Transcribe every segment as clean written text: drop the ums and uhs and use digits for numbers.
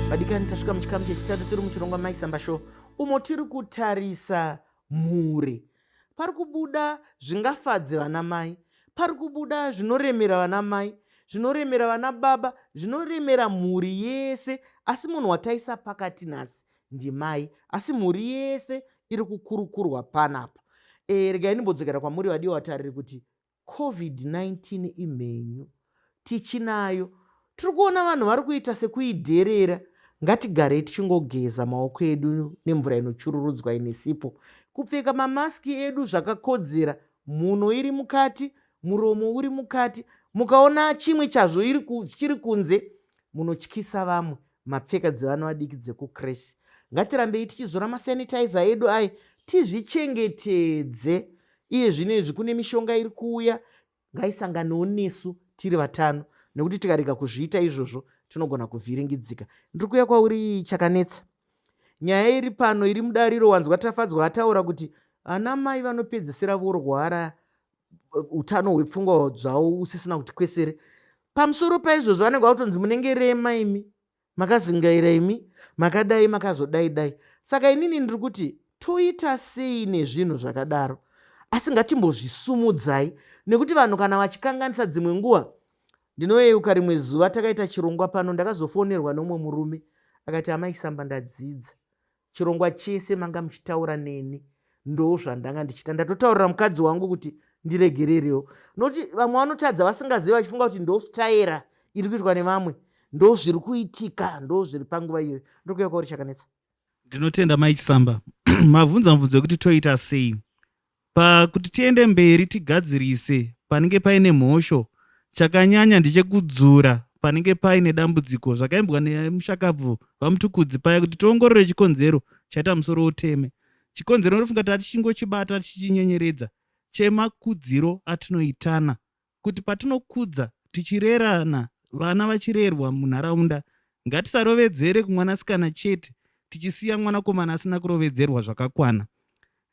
Vadikani, tasvika muchikamu chechitatu tiri muchirongwa Maisamba Show, umo tiri kutarisa mhuri. Pari kubuda zvingafadze vana mai, pari kubuda zvinoremera vana mai, zvinoremera vana baba, zvinoremera mhuri yese, asi munhu wataisa pakati nhasi ndimai, asi mhuri yese iri kukurukurwa panapa. E, regai ndimbodzokera kwamuri vadiwa vatariri kuti Covid-19 imhenyu, tichinayo. Tiri kuona vanhu vari kuita sekuidherera. Ngatigarei tichingogeza maoko edu nemvura inochururudzwa ine sipo, kupfeka mamasiki edu zvakakodzera, mhuno iri mukati, muromo uri mukati. Mukaona chimwe chazvo chiri kunze, munotyisa vamwe. Mapfeka dzevana vadiki dzekucreche. Ngatirambei tichizora masanitizer edu aye, tizvichengetedze. Iye zvino izvi kune mishonga iri kuuya, ngaisanganewo nesu tiri vatano, nekuti tikarega kuzviita izvozvo tinogona kuvhiringidzika. Ndiri kuuya kwauri Chakanetsa. Nyaya iri pano iri mudariro, wanzwa Tafadzwa ataura kuti ana mai vanopedzisira vorwara utano hwepfungwa dzavo usisina kuti kwesere. Pamusoro paizvozvo vanenge vakutonzi munenge rema imi, makazingaira imi, makadai makazodai dai. Saka inini ndiri kuti toita sei nezvinhu zvakadaro? Asi ngatimbozvisumudzai, nekuti vanhu kana vachikanganisa dzimwe nguva. Ndinoyeuka rimwe zuva takaita chirongwa pano, ndakazofonerwa neumwe murume akati, amai Samba, ndadzidza chirongwa chese manga muchitaura neni, ndo zvandanga ndichiita, ndatotaurira mukadzi wangu kuti ndiregererewo. Nokuti vamwe vanotadza vasingazivi, vachifunga kuti ndo staira iri kuitwa nevamwe, ndo zviri kuitika, ndo zviri panguva iyoyo. Ndiri kuuya kwauri Chakanetsa. Ndinotenda Mai Chisamba. Mabvunza mubvunzo wekuti toita sei pakuti tiende mberi tigadzirise panenge paine mhosho. Chakanyanya ndechekudzura panenge paine dambudziko, zvakaimbwa nemushakabvu VaMutukudzi paya kuti tiongorore chikonzero chaita musoro uteme. Chikonzero ndofunga tatichingochibata tichinyenyeredza chemakudziro atinoitana, kuti patinokudza tichirerana, vana vachirerwa munharaunda, ngatisarovedzere kumwanasikana chete tichisiya mwanakomana asina kurovedzerwa zvakakwana.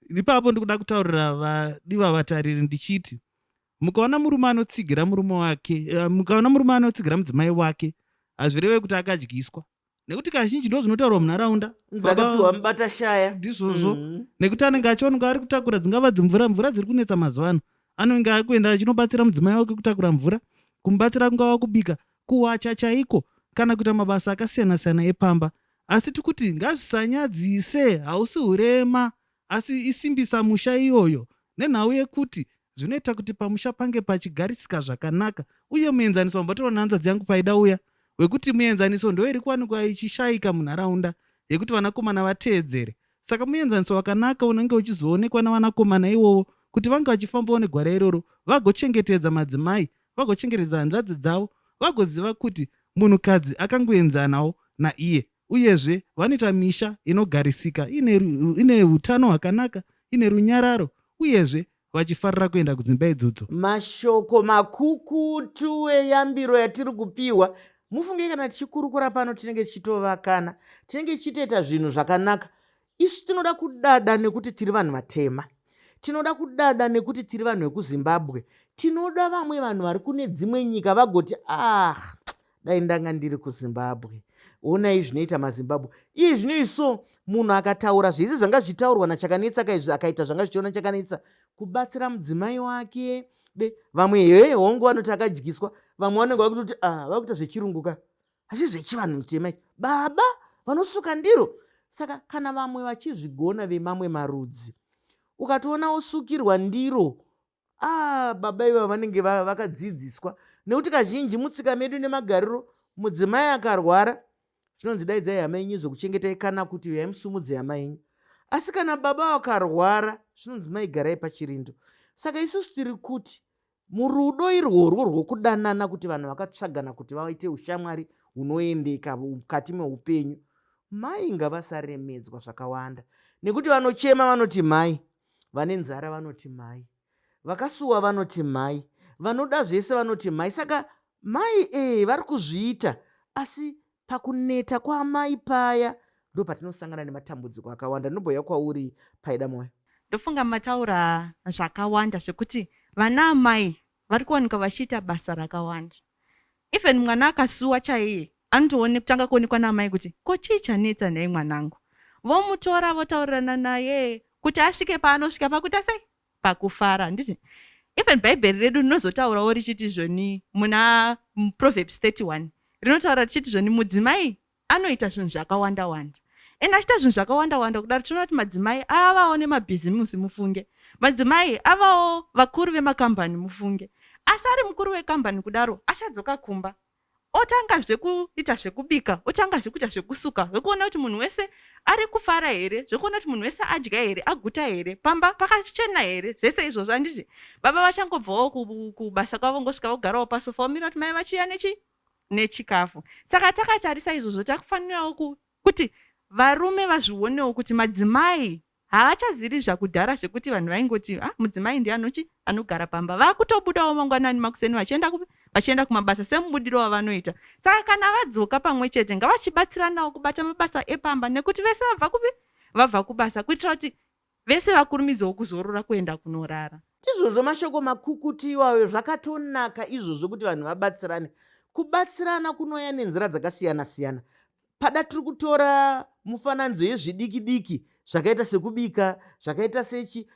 Ipapo ndikuda kutaurira vadiva vatariri ndichiti mukaona murume anotsigira murume wake, mukaona murume anotsigira mudzimai wake, hazvireve kuti akadyiswa, nekuti kazhinji ndo zvinotaurwa munharaunda. Dzakapiwa mubatashaya. Ndizvozvo. Nekuti anenge achionekwa ari kutakura dzingava dzimvura, mvura dziri kunetsa mazuva ano, anenge akuenda achinobatsira mudzimai wake kutakura mvura, kumubatsira kungava kubika, kuwacha chaiko, kana kuita mabasa akasiyana-siyana epamba. Asi tikuti ngazvisanyadzise, hausi hurema, asi isimbisa musha iyoyo, nenhau yekuti zvinoita kuti pamusha pange pachigarisika zvakanaka. Uye muenzaniso wambotaurwa nehanzvadzi yangu Paida uya wekuti muenzaniso ndo iri kuwanikwa ichishayika munharaunda yekuti vanakomana vateedzere. Saka muenzaniso wakanaka unenge uchizoonekwa navanakomana iwowo kuti vange vachifambawo negwara iroro, vagochengetedza madzimai, vagochengetedza hanzvadzi dzavo, vagoziva kuti munhukadzi akangoenzanawo naiye. Uyezve vanoita misha inogarisika, ine utano hwakanaka, ine runyararo, uyezve vachifarira kuenda kudzimba idzodzo. Mashoko makukutu eyambiro yatiri kupiwa. Mufunge kana tichikurukura pano tinenge tichitovakana, tinenge tichitoita zvinhu zvakanaka. Isu tinoda kudada nekuti tiri vanhu vatema. Tinoda kudada nekuti tiri vanhu vekuZimbabwe. Tinoda vamwe vanhu vari kune dzimwe nyika vagoti, ah, dai ndanga ndiri kuZimbabwe. Onai zvinoita maZimbabwe. Iye zvino iso munhu akataura zvese zvanga zvichitaurwa naChakanetsa kaizvi, akaita zvanga zvichiona Chakanetsa, kubatsira mudzimai wake. De, vamwe he hongu vanoti akadyiswa, vamwe vanenge vakutoti ah, vakuita zvechirungu ka. Asi zvechivanhu chitema ichi, baba vanosuka ndiro. Saka kana vamwe vachizvigona vemamwe marudzi, ukatoona osukirwa ndiro, ah, baba ivava vanenge vakadzidziswa. Nekuti kazhinji mutsika medu nemagariro, mudzimai akarwara zvinonzi daidzai hama yenyu izokuchengetai, kana kuti uyai musumudze hama yenyu. Asi kana baba vakarwara zvinonzi mai garai pachirindo. Saka isusu tiri kuti murudo irworwo rwokudanana, kuti vanhu vakatsvagana kuti vaite ushamwari hunoendeka mukati meupenyu, mai ngavasaremedzwa zvakawanda, nekuti vanochema vanoti mai, vane nzara vanoti mai, vakasuwa vanoti mai, vanoda zvese vanoti mai. Saka mai vari kuzviita, asi pakuneta kwaamai paya ndo patinosangana nematambudziko akawanda. Ndinombouya kwauri Paida Moyo. Ndofunga mataura zvakawanda zvekuti vana amai vari kuwanikwa vachiita basa rakawanda. Even mwana akasuwa chaiye anotoone kutanga kuonekwa naamai kuti ko chii chanetsa nhai mwanangu. Vomutora votaurirana naye kuti asvike paanosvika pakuita sei? Pakufara handiti? Even bhaibheri redu rinozotaurawo richiti zvoni muna Proverbs 31 rinotaura richiti zvoni mudzimai anoita zvinhu zvakawanda wanda and achiita zvinhu zvakawanda wanda kudaro tinoona kuti madzimai avawo nemabhizimusi mufunge madzimai avawo vakuru vemakambani mufunge asi ari mukuru wekambani kudaro achadzoka kumba otanga zvekuita zvekubika otanga zvekuita zvekusuka zvekuona kuti munhu wese ari kufara here zvekuona kuti munhu wese adya here aguta here pamba pakachena here zvese izvozvo handiti baba vachangobvawo kubasa kwavo ngosvika vogarawo pasofa vomira kuti mai vachiuya nechi nechikafu saka takatarisa izvozvo takufanirawo kuti varume vazvionewo kuti madzimai Haachaziri zvakudhara zvekuti vanhu vaingoti ah, mudzimai ndiye anochi anogara pamba. Vakutobudawo mangwanani makuseni vachienda kupi? Vachienda kumabasa semubudiro wavanoita. Saka kana vadzoka pamwe chete ngavachibatsiranawo kubata mabasa epamba nekuti vese vabva kupi? Vabva kubasa kuitira kuti vese vakurumidzewo kuzorora kuenda kunorara. Ndizvozvo mashoko makukutu iwayo zvakatonaka izvozvo kuti vanhu vabatsirane. Kubatsirana kunouya nenzira dzakasiyana siyana. Pada tiri kutora mufananidzo yezvidiki diki zvakaita sekubika, zvakaita sechi,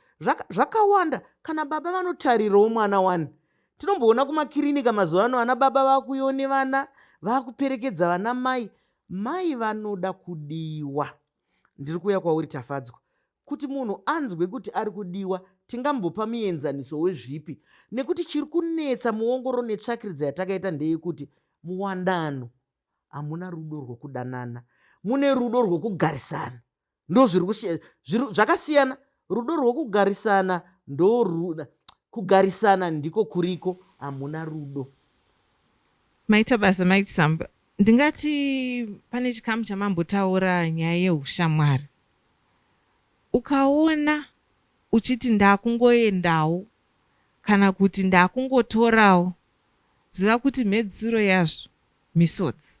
zvakawanda. Kana baba vanotarirawo mwana wani. Tinomboona kumakirinika mazuva ano ana baba vakuuyawo nevana, vakuperekedza vana mai. Mai vanoda kudiwa. Ndiri kuuya kwauri Tafadzwa. Kuti munhu anzwe kuti ari kudiwa tingambopa muenzaniso wezvipi? Nekuti chiri kunetsa muongororo netsvakiridza yatakaita ndeyekuti muwandano hamuna rudo rwokudanana mune rudo rwokugarisana ndozviri zvakasiyana rudo rwokugarisana ndo kugarisana ndiko kuriko hamuna rudo. Maita basa Mai Chisamba. Ndingati pane chikamu chamambotaura nyaya yehushamwari. Ukaona uchiti ndakungoendawo kana kuti ndakungotorawo ziva kuti mhedzisiro yazvo misodzi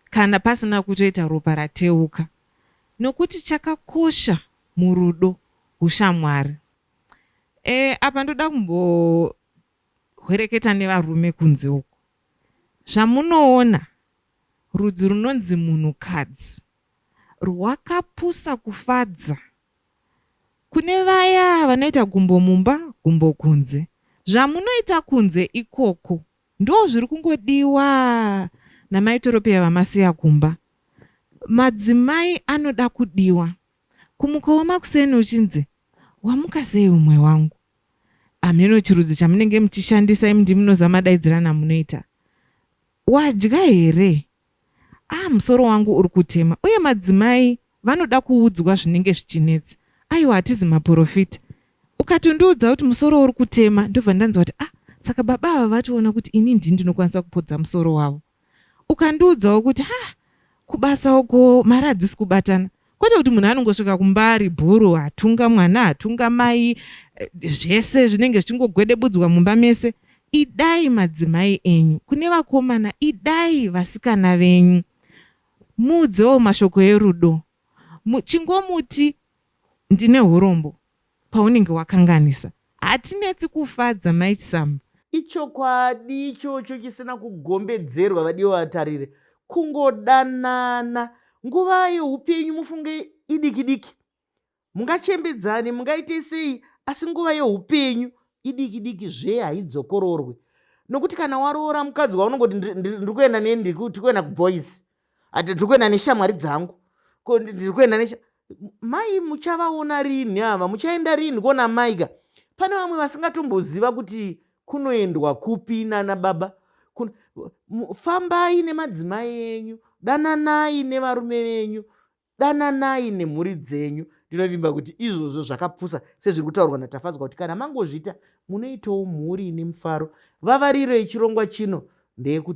kana pasina kutoita ropa rateuka nokuti chakakosha murudo hushamwari. E, apa ndoda kumbohwereketa nevarume kunze uko. Zvamunoona rudzi runonzi munhukadzi rwakapusa kufadza Kune vaya vanoita gumbo mumba gumbo kunze. Zvamunoita kunze ikoko ndozviri kungodiwa namai Toropeya vamasiya kumba. Madzimai anoda kudiwa. Kumukawo makuseni uchinzi wamuka sei umwe wangu. Hameno chirudzi chamunenge muchishandisa imi ndimi munoziva madaidzirano amunoita. Wadya here? Ah musoro wangu uri kutema uye madzimai vanoda kuudzwa zvinenge zvichinetsa. Aiwa hatizi maporofita. Ukatondiudza kuti musoro uri kutema ndobva ndanzwa kuti ah saka baba ava vatoona kuti ini ndini ndinokwanisa kupodza musoro wavo. Ukandiudzawo kuti ha kubasa uko mari hadzisi kubatana. Kwete kuti munhu anongosvika kumba ari bhuru hatunga mwana hatunga mai zvese zvinenge zvichingogwedebudzwa mumba mese. Idai madzimai enyu. Kune vakomana idai vasikana venyu. Muudzewo mashoko erudo. Chingomuti ndine hurombo paunenge wakanganisa. Hatinetsi kufadza mai Chisamba. Ichokwadi ichocho chisina kugombedzerwa vadiwa vatarire. Kungodanana nguva yeupenyu mufunge idiki diki. Mungachembedzane mungaite sei asi nguva yeupenyu idiki diki zve haidzokororwe. Nokuti kana waroora mukadzi waunongoti ndiri kuenda neni ndiri kuenda kuboys ati ndiri kuenda neshamwari dzangu ko ndiri kuenda nesha mai muchavaona rinhi ava muchaenda rinhi kuona mai ka pane vamwe vasingatomboziva kuti kunoendwa kupi nana baba fambai nemadzimai enyu dananai nevarume venyu Dananai nemhuri dzenyu. Ndinovimba kuti izvozvo zvakapusa sezviri kutaurwa naTafadzwa kuti kana mangozviita munoitawo mhuri ine mufaro. Vavariro yechirongwa chino ndeyekuti.